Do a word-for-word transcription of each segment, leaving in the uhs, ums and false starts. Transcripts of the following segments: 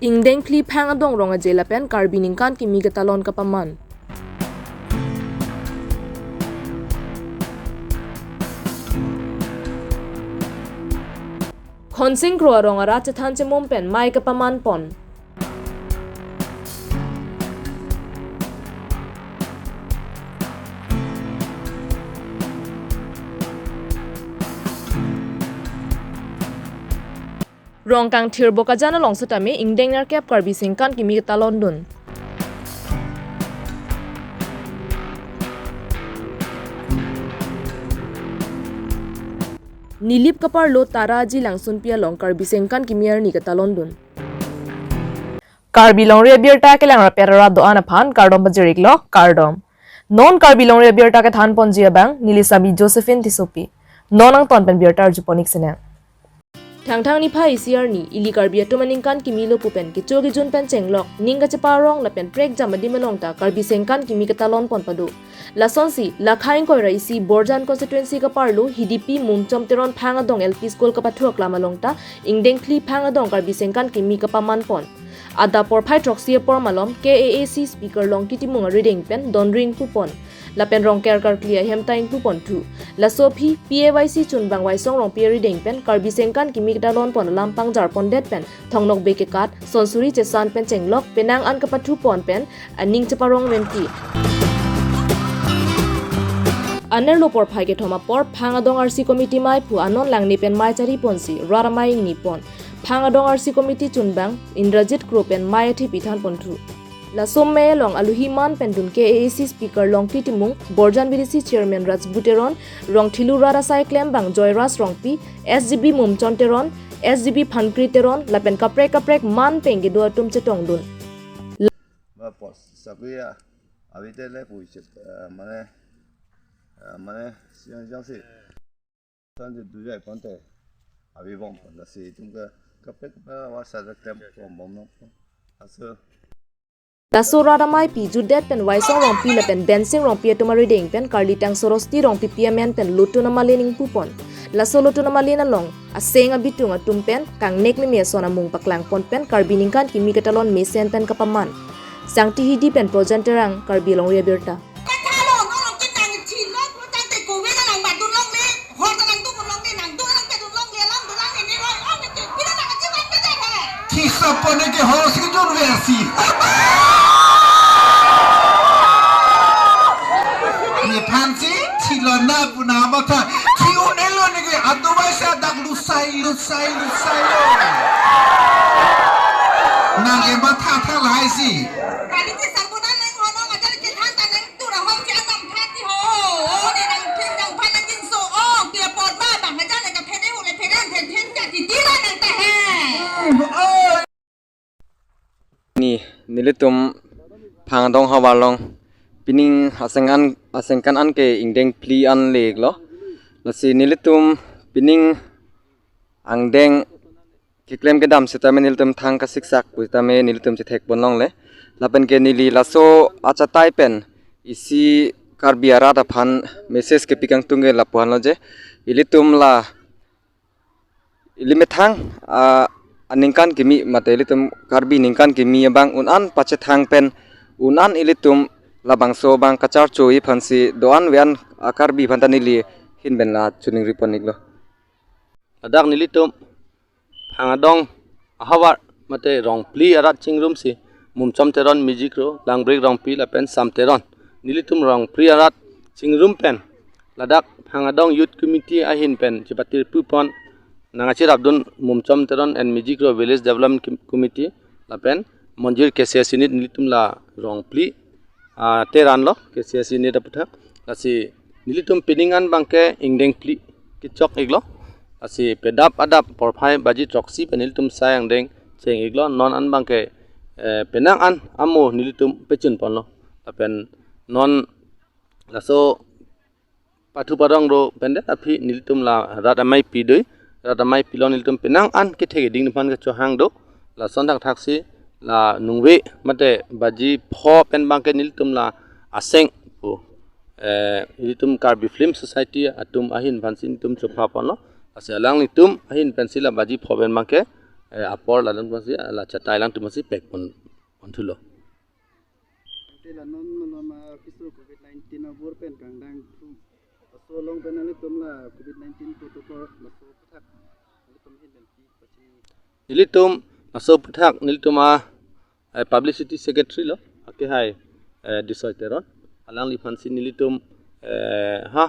Ingdeng phli Phang Adong Rong Aje lapen Karbi Ningkan Kimi Ketalon kapaman. Khonsing Kro arong arat chethan chemum pen mei kapaman pon. Rongkangthir Bokajan along setame ingdeng nerkep Karbi Sengkan Kimi ketalon dun. Nilip kaparlo Tara Aji Langsunpi along Karbi Sengkan Kimi arni ketalon dun. Karbi Longri Abirta kelang rapet arat do-an aphan kardom pajir-iklo, kardom. Non Karbi Longri Abirta kethan ponji abang neli Sami Josephine Tissopi. Non angton pen birta arju pon-ik sinang. Thangthang niphai isi arni, ili Karbi atum aningkan kimi lo pu pen kecho kejun pen chenglok, ning kachepa arong lapen prekjam adim along ta Karbi Sengkan Kimi ketalon pon pado. Lasonsi, la kha ingkoi ra isi Borjan constituency kaparlo Hidipi Mumchom Teron Phang Adong L P School kapathu aklam along ta ingdeng phli Phang Adong Karbi Sengkan Kimi kapaman pon. Adap porphai throksi apor malom K A A C Speaker Longki Timung arideng pen donri ingpu pon. Lapen Rongker karkli ahem ta ingpu ponthu. Laso aphi P A Y C chunbang Waisong Rongpi arideng pen Karbi Sengkan Kimi ketalon pon alam pangjar pondet pen thongnokbe kekat, sonsuri chesan pen chenglok, penang an kapathu pon pen aning cheparong remti. Anerlo porphai kethom apor Phang Adong R C Committee meiphu Anon Langne pen mei chari ponsi rat amei ingni pon. Phang Adong R C Committee chunbang Indrajit Kro pen mei athepi than ponthu. Laso amei along aluhi man pen dun K A A C Speaker Longki Timung, Borjan B D C Chairman Rajbu Teron, Rongthilu rat asai klembang Joyras Rongpi, S G B Mumchom Teron, S G B Phankri Teron, lapen kaprek kaprek man pen kedo atum chetong dun. Ba pos sakuya, abi te le pu chep, eh, mane, eh, mane, siang siang si. Sanjit dujai ponte, abi bom pon, lasi itum ke kaprek kaprek wa sa klem bom bom nong. Aso. Laso rat ameipi jutdet pen Waisong Rongpi lapen Densing Rongpi atum arideng pen Karli Tangso Rosti Rongpipi amen pen lotun amalin ingpu pon. Laso lotun amalin along aseng abitung atum pen kangnek meme ason amung paklang pon pen Karbi Ningkan Kimi ketalon mesen pen kapaman. Sangti Hidi pen Projan Terang, Karbi Longri Abirta. Kathalo, non ke tang thilo, pro tang te kove na nang badun longle, hor ta nang dukun longle, nang dun nang pedun longle, alam dun lang ini roi, oh, nang ke, pina nang aji wan ke dai hai. Thisa pone ke hor si dun versi. Ni phansi, thilo na puna matha, thi un elo ni ke, adu bai sa dak lusai, lusai, lusai lo. Nang ke matha tha lahai si. Kali ke sarbonan nang hono ngajar ke than ta nang Tura hong si atam thati ho, o, ne nang thim nang phan nang jinso, o, ke apot ma bang hajan le ka phede ho le phede an then then ka titi la nang ta he. Ni, nelitum Phang Adong havar along pining aseng an, asengkan an ke ingdeng phli an le-iklo. Lasi nelitum pining angdeng keklem kedam setame nelitum thang kasiksak pu setame nelitum chethek pon longle. Lapen ke neli laso achatai pen isi Karbi arat aphan message kepi kangtung ke lapu-an lo je. Ilitum la ili methang, ah, aningkan kimi mate ilitum Karbi ningkan kimi abang un-an pachethang pen un-an ilitum labangso abang kacharcho-i aphansi do-an ve-an a-Karbi aphan ta neli ahin pen la choningri pon-iklo. Ladak nelitum Phang Adong ahavar mate Rongphli arat chingrumsi Mumchom Teron, Mijikro, Langbrik Rongpi lapen Sam Teron. Nelitum Rongphli arat chingrum pen ladak Phang Adong Youth Committee ahin pen chepatirpu pon nang achirapdun Mumchom Teron and Mijikro Village Development Com-, Committee lapen Monjir K C S unit nelitum la Rongphli ah, Teron lo, K C S unit aputhak. Lasi nelitum pining an abangke ingdeng phli kechok-iklo. Lasi pedap adap porphai baji throksi pen nelitum sai angdeng cheng-iklo. Non an abangke, eh, penang an amo nelitum pechun ponlo. Lapen non laso pathu parong ro pendet aphi nelitum la rat ameipi doi, rat ameipi along nelitum penang an kethek eding nephan kechohang do, lason thakthak si la nungve mate baji pho pen abangke nelitum la aseng pu, eh, nelitum Karbi Film Society atum ahin aphansi nelitum chopha ponlo, lasi alanglitum ahin pensi la baji pho pen abangke eh, apor latum aphansi, la chatai alangtum aphansi pek pon, pon thulo. Ante la non malom a kiso covid nineteen abor pen kangdang thu. Laso along pen nanglitum la covid nineteen protocol laso aphuthak nanglitum ahin pen pi pachini? Nelitum laso aphuthak nelitum a, eh, publicity secretary lo, akehai, eh, Disoy Teron. Alangliphansi nelitum, eh, ha,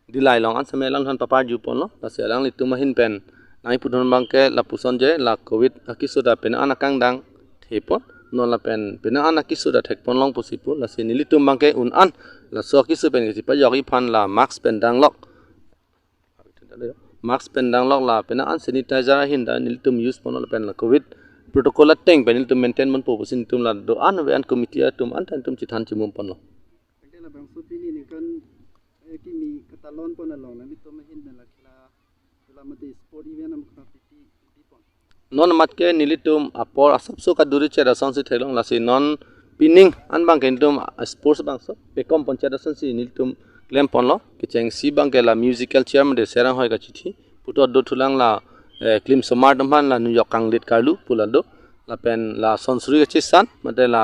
Dillai along an seme alangphan paparju ponlo, lasi alanglitum ahin pen nangkipu dun abangke lapuson je la covid akiso ta penang an akangdang thepon, non lapen penang an akiso ta thekpon long pusi pu, lasi nelitum abangke un an laso akiso pen kachipajokji aphan la mask pen danglok, mask pen danglok la penang an sanitizer ahin ta nelitum use ponlo lapen la covid protocol ateng pen nelitum maintain ponpo pusi nelitum la do-an ave-an committee atum an ta nelitum chethan chimum ponlo. Ante labangso pini ningkan, eh, kimi katalon pon along nanglitum ahin pen la khela, khela mate sport event am khela pi pi pi pon? Non amat ke nelitum apor asapso kaduri chet asonsi theklong, lasi non pining an abangke nelitum, ah, sports abangso pekom pon chet asonsi nelitum klem ponlo. Kechengsi abangke la musical chair mate serang hoi kachithi puthot do thulang la, eh, klim somar atum aphan la nujok kanglit karlu pu la do. Lapen la sonsuri kachesan mate la,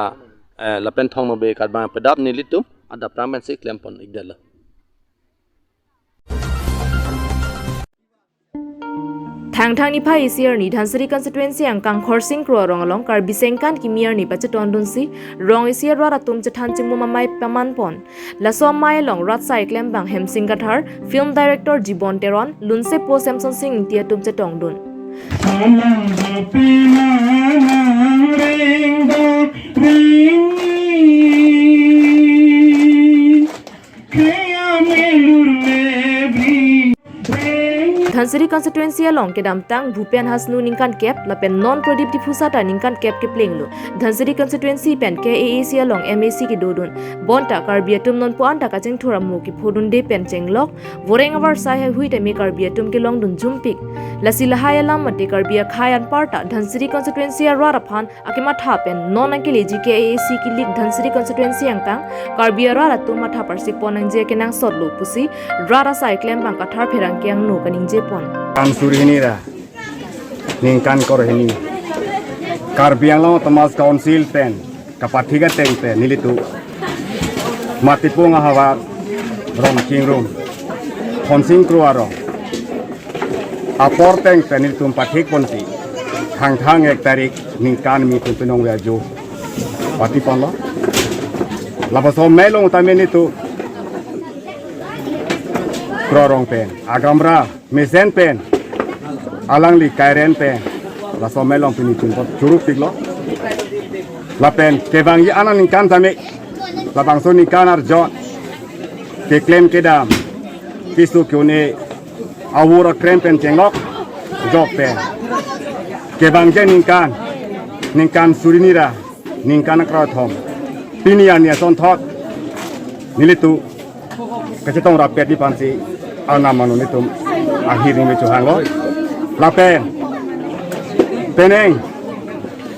eh, lapen thong nobe karbang pedap nelitum adap rang pensi klem pon ikdetlo. Thangthang niphai isi arni Dhansiri constituency angkang Khorsing Kro arong along Karbi Sengkan kimi arni pachetongdunsi rong isi arat atum chethan chimum amei paman pon. Laso amei along rat asai klembang Hemsing Kathar, film director Jibon Teron, lunsepo Samson Sing Ingti atum chetongdun. Alang dopi manang ring dok ring ni. Kaya melur lebri. Dhansiri constituency along kedamtang Bhupen Hasnu ningkan kep lapen non Pradip Diphusa ta ningkan kep keplenglo. Dhansiri constituency pen K A A C along M A C kedodun. Bonta Karbi atum non pu-an ta kachingthur amo kephodunde pen chenglok. Voreng avar asai heihui tame Karbi atum kelongdun jumpik. Lasi lahai alam mate Karbi akhei anparta Dhansiri constituency arat aphan akematha pen non nangkeleji K A A C kilik Dhansiri constituency angkang Karbi arat atum matha parsi pon nangji akenangsot lo pusi rat asai klembang Kathar Pherangke angno kaningje pon. Kan suri hini ra ningkan kro hini Karbi Anglong Autonomous Council pen kapathik ateng pen nelitum Matipung ahavar Rongchingrum Khorsing Kro arong apor ateng pen nelitum pathik ponsi Thangthang ek tarik ningkan mi tum pinong vejo pati ponlo. Lapuson amei along tame nelitum Kro arong pen agamra mesen pen alangli kairen pen laso amei along pini chingkot churuk tiklo. Lapen kevangji anang ningkan tame labangso ningkan arjon keklem kedam kisu kyune awur akrem pen chenglok jok pen kevangji ningkan, ningkan suri hini ra ningkan kro thom pini arni asonthot nelitum kachetong rapet di pensi anam manu nelitum ahir ni mechuhanglo. Lapen penang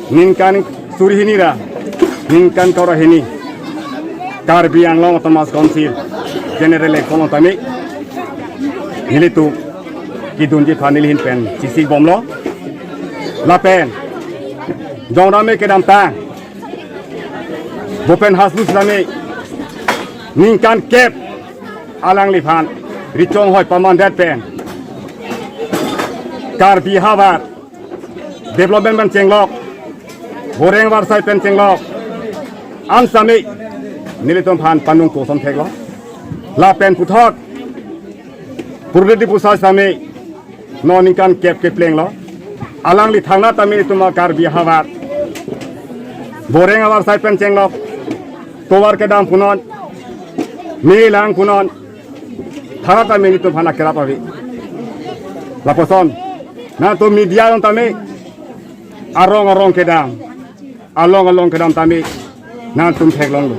ningkan suri hini ra ningkan kro hini Karbi Anglong Autonomous Council general election along tame nelitum kedunji aphan neli ahin pen chesik bomlo. Lapen jongdam me kedamtang Bhupen Hasnu sitame ningkan kep alangliphan richong hoi pamandet pen Karbi ahavar development pen chenglok, voreng avar asai pen chenglok, an sitame nelitum aphan panung koson theklo. Lapen puthot Pradip Diphusa sitame non ningkan kep keplenglo. Alangli thangnat tame nelitum a Karbi ahavar voreng avar asai pen chenglok, tovar kedam punon, me lang punon, thangnat tame nelitum aphan akerap ave. Lapuson nangtum media along tame arong arong kedam, along along kedam tame nangtum theklonglo.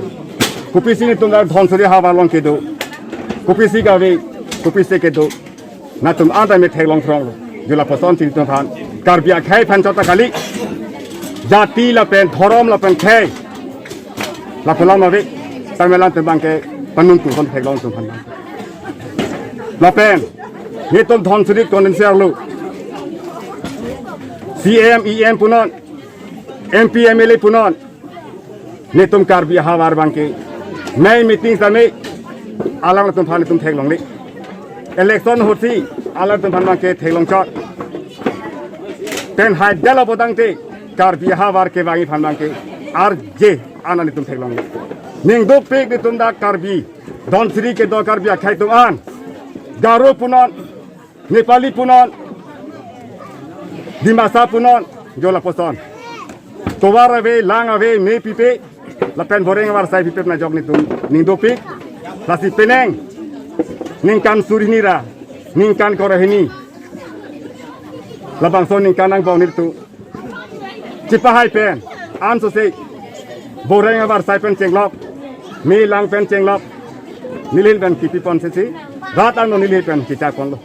Kopisi nelitum dak Dhansiri ahavar along kedo, kopisi kave, kopisi kedo, nangtum an tame theklong thronglo. Jo lapuson si nelitum aphan Karbi akhei aphan chot ta kali, jati lapen dhorom lapen khei lapu alam ave, tame alanglitum abangke panung koson theklong nelitum aphan. Lapen nelitum Dhansiri constituency arlo C M, E M punon, M P, M L A punon, netum Karbi ahavar abangke, nai meeting same, alanglitum aphan netum theklongle. Election ahutsi, alanglitum aphan abangke theklongchot. Pen haidel apotangte, Karbi ahavar kevangji aphan abangke, arje an netum theklongle. Ning dopik netum dak Karbi, Dhansiri kedo Karbi akhei atum an, Garo punon, Nepali punon, Dimasa punon, jo lapuson. Tovar ave, lang ave, me pipe, lapen boreng avarsai pipe pon ajok netum ning dopik. Lasi penang, ningkan suri hini ra, ningkan kre hini. Labangso ningkan angbong nelitum chipahai pen, ansose, boreng avarsai pen chenglok, me lang pen chenglok, neli ahin pen kipi pon sesi, rat angno neli ahin pen kicha ponlo.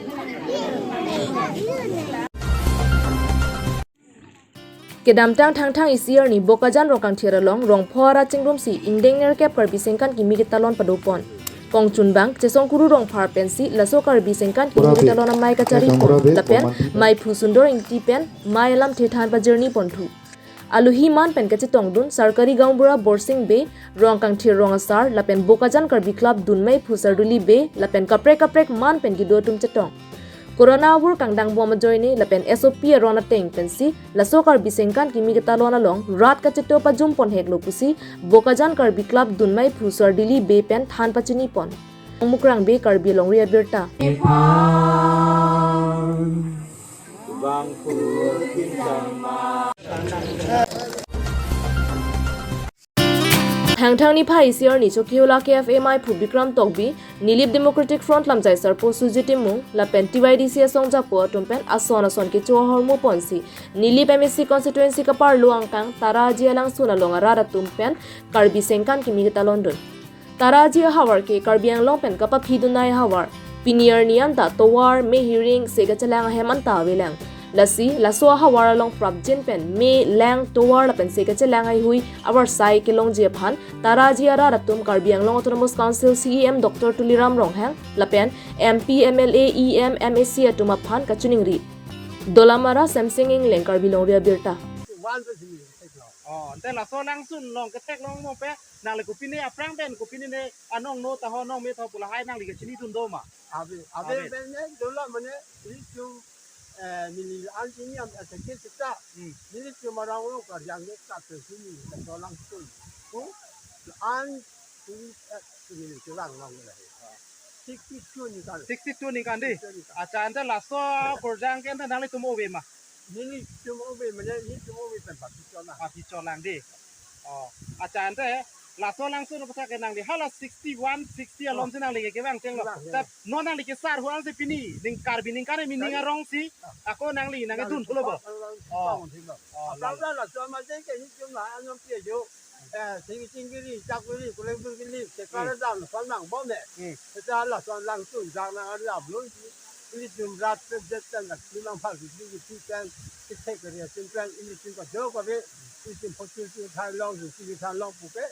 Kedamtang Thangthang isi arni Bokajan Rongkangthir along rongpho arat chingrumsi ingdeng nerkep Karbi Sengkan kimi ketalon padopon. Kongchunbang Chesongkuru Rongphar pensi laso Karbi Sengkan kimi ketalon amei kacharipon lapen maiphu Sundor Ingti pen mei alamthe than pajirni ponthu. Alohi man pen kachetongdun Sarkari Gaonbura Borsing Bey, Rongkangthir rong asar lapen Bokajan Karbi Club dun meiphu Sarduli Bey lapen kaprek kaprek man pen kedo atum chetong. Corona avur kangdangbom ajoine lapen S O P aron ateng pensi laso Karbi Sengkan kimi ketalon along rat kacheto pajum ponheklo pusi Bokajan Karbi Club dun meiphu Sarduli Bey pen than pachinipon. Mukrang Bey, Karbi Longri Abirta. Thangthang niphai isi arni Chokihola K F A meiphu Bikram Tokbi, Nilip Democratic Front Lamjai Sarpo Sujit Timung lapen T Y D C asongjapo atum pen ason ason kecho ahormu ponsi Nilip M A C constituency kaparlo angkang Taraji alangsun along arat atum pen Karbi Sengkan kimi ketalondun. Taraji ahavar ke Karbi Anglong pen kapaphidun nai ahavar. Pini arni anta tovar, me hiring, se kachelang ahem anta avelang. Lasi laso ahavar along prapjin pen me, lang, tovar lapen se kachelang haihui avarsai kelongji aphan Taraji arat atum Karbi Anglong Autonomous Council C E M Doctor Tuliram Ronghang lapen M P, M L A, E M, M A C atum aphan kachiningri. Dolamara Semsing Engleng, Karbi Longri Abirta. Wan pe sini ketheklong. Oh, ante laso alangsun along ketheklong mo pe, nangli kopine aphrang pen kopine ne anong no taho nong me taho pu lahai nangli kachinidun do ma? Ave, ave. Ave. Pen ne dola mane, ilitum, eh, neli an chini am attack kita. Hmm. Nelitum arong lo karjang ke kat sini, laso alangsun. Ku, an, sini, eh, sini, kelang long le. Sixty-two ningkan. Sixty-two ningkan dei. Sixty-two ningkan. Accha, ante laso korjang ke ante nanglitum ove ma? Nelitum ove, mane nelitum ove pen papi chona. Papi chona dei. Oh, accha, ante laso alangsun aphuthak ke nangli hala sixty-one, sixty along si nangli ke kevang chenglo. Kevang, kevang. Tap, non nangli kesar hu-an si pini, ning Karbi ningkan, meaning arong si, ako nangli nangkedun pulo bo? Oh. Oh, aphrang lang. Laso amat ke nelitum la anong pi ajo. Eh, sing sing kiri, chak kiri, kuleng kiri, sekara dam, son nang bom ne. Hmm. Kita laso alangsun, jang nang ada belum. Ilitum rat pejet kan, dak limang pal kiri kiri kan, kita kiri simpan, ilitum ka jauh kabe, ilitum photo tu than long, tu than long puke,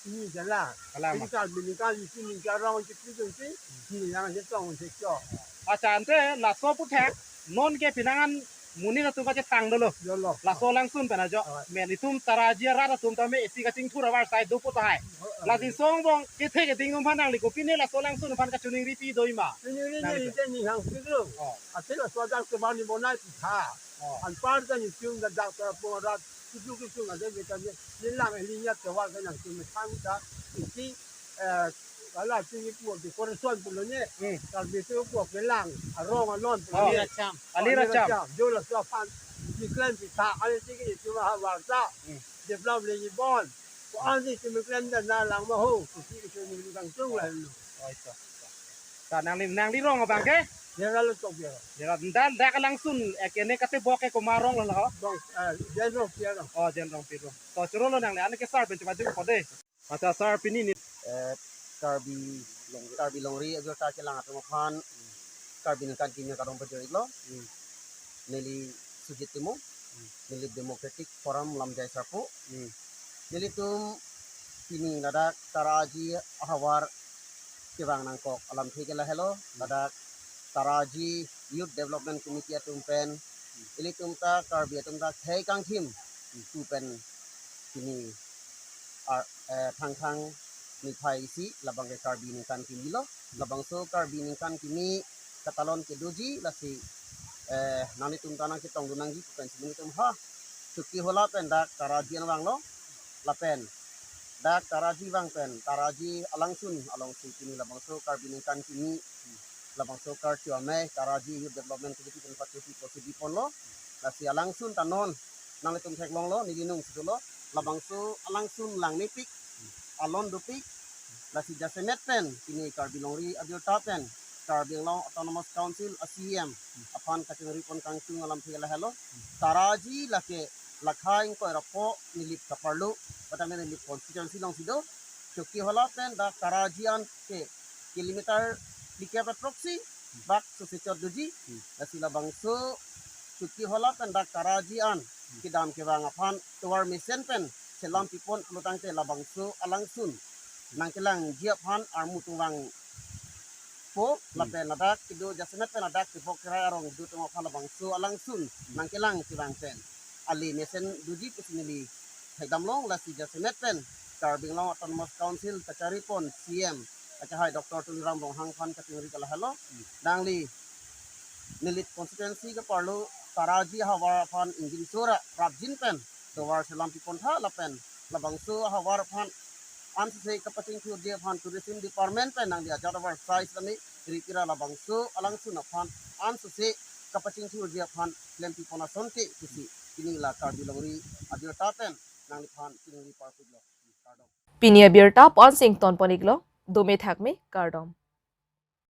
ini jalan. Kalang. Ini kan, ini kan, ini kan, orang itu tu tu, ini yang jetong, jetong. Accha, ante laso aphuthak, non ke pinangan monit atum kachetang dolo. Dolo. Laso alangsun pen ajo. Ah. Men itum Taraji arat atum tame isi kachingthur avarsai dopo tahai. Ah, ah. Lasi song bong kethe keding atum aphan nangli kopine laso alangsun aphan kachiningri pi do ma? Chiningri nangli ne pen. Ini hang piklo. Oh. Ate laso adak ke bani bonai pitha. Oh. Anpar ta nelitum dak dak ta pon rat. Kuju kuju ada kita ni. Nilang ini ya tewal ke nangtum thang ta. Isi eh, ala chini pu decoration pulo ne. Hmm. Karbi tu pu kelang, arong alon pulo ne. Oh. Aliracham. Aliracham. Aliracham. Jo laso aphan, ni klan si tha, ale chini chuma ha warta. Hmm. Develop le ni bon. Ko an si chuma klan dan na lang ma ho. Ko si chuma ni kang chung la lo. Oh, ito. Ta nangli, nangli rong abang ke? Dia lalu tok dia. Dia lalu, dan dak alangsun, eh, kene kate bok ke komat arong lo ho? Bang, eh, dia rong dia rong. Oh, dia rong pi rong. To choro lo nangli, ane kesar pen chuma jung ko dei. Accha sar pini ni. Eh, Karbi, Karbi Longri Abirta kelang atum aphan, Karbi ningkan kimi kadom pajir-iklo. Hmm. Neli Sujit Timung, hmm, neli Democratic Forum Lamjai Sarpo. Hmm. Nelitum pini ladak Taraji ahavar kevang nangkok alamthe ke lahelo, hmm, ladak Taraji Youth Development Committee atum pen Ilitum ta Karbi atum ta khei kangthim pu pen pini ar- eh, Thangthang niphai isi labang ke Karbi ningkan kimi lo. Labangso Karbi ningkan kimi katalon kedoji lasi, eh, nanglitum ta nangchetongdun nangji pu pensi nelitum ha Chokihola pen dak Taraji an vanglo. Lapen dak Taraji vang pen Taraji alangsun alongsi pini labangso Karbi ningkan kimi labangso Karcho Amei Taraji Youth Development Committee pen pachopi posidi ponlo. Lasi alangsun ta non nanglitum theklonglo, neli nung si dolo, labangso alangsun langnepik, alon dopik. Lasi jasemet pen pini Karbi longri abirta pen Karbi Anglong Autonomous Council a C E M aphan kachingri pon kangtung alamthe lahelo. Taraji lake lakha ingkoi ra pho Nilip kaparlo, pada Nilip constituency alongsi do. Chokihola pen dak Taraji an ke kilometer phlikep ra throksi bak sose chot doji. Lasi labangso Chokihola pen dak Taraji an kedam kevang aphan tovar mesen pen selam pipon pulo tangte labangso alangsun nangkelangji aphan armu atum vangpo. Lapen ladak kedo jasemet pen ladak kebok kerai arong kedo atum aphan labangso alangsun nangkelang kevang pen ale mesen doji pusi neli thekdamlong. Lasi jasemet pen Karbi Anglong Autonomous Council kachari pon C E M akehai Doctor Tuliram Ronghang aphan kachingri ke lahelo. Nangli Nilip constituency kaparlo Taraji havar aphan ingjinso ra prapjin pen tovar selam pipon tha lapen labangso havar aphan ansose kapachingthurji aphan Tourism Department pen nangli ajat oversize lami ripira labangso alangsun aphan ansose kapachingthurji aphan klem pipon asonte pusi pini la Karbi longri abirta pen nangliphan chingri parpiklo. Kardom. Pini abirta pon sing ton pon iklo, dome thakme, kardom.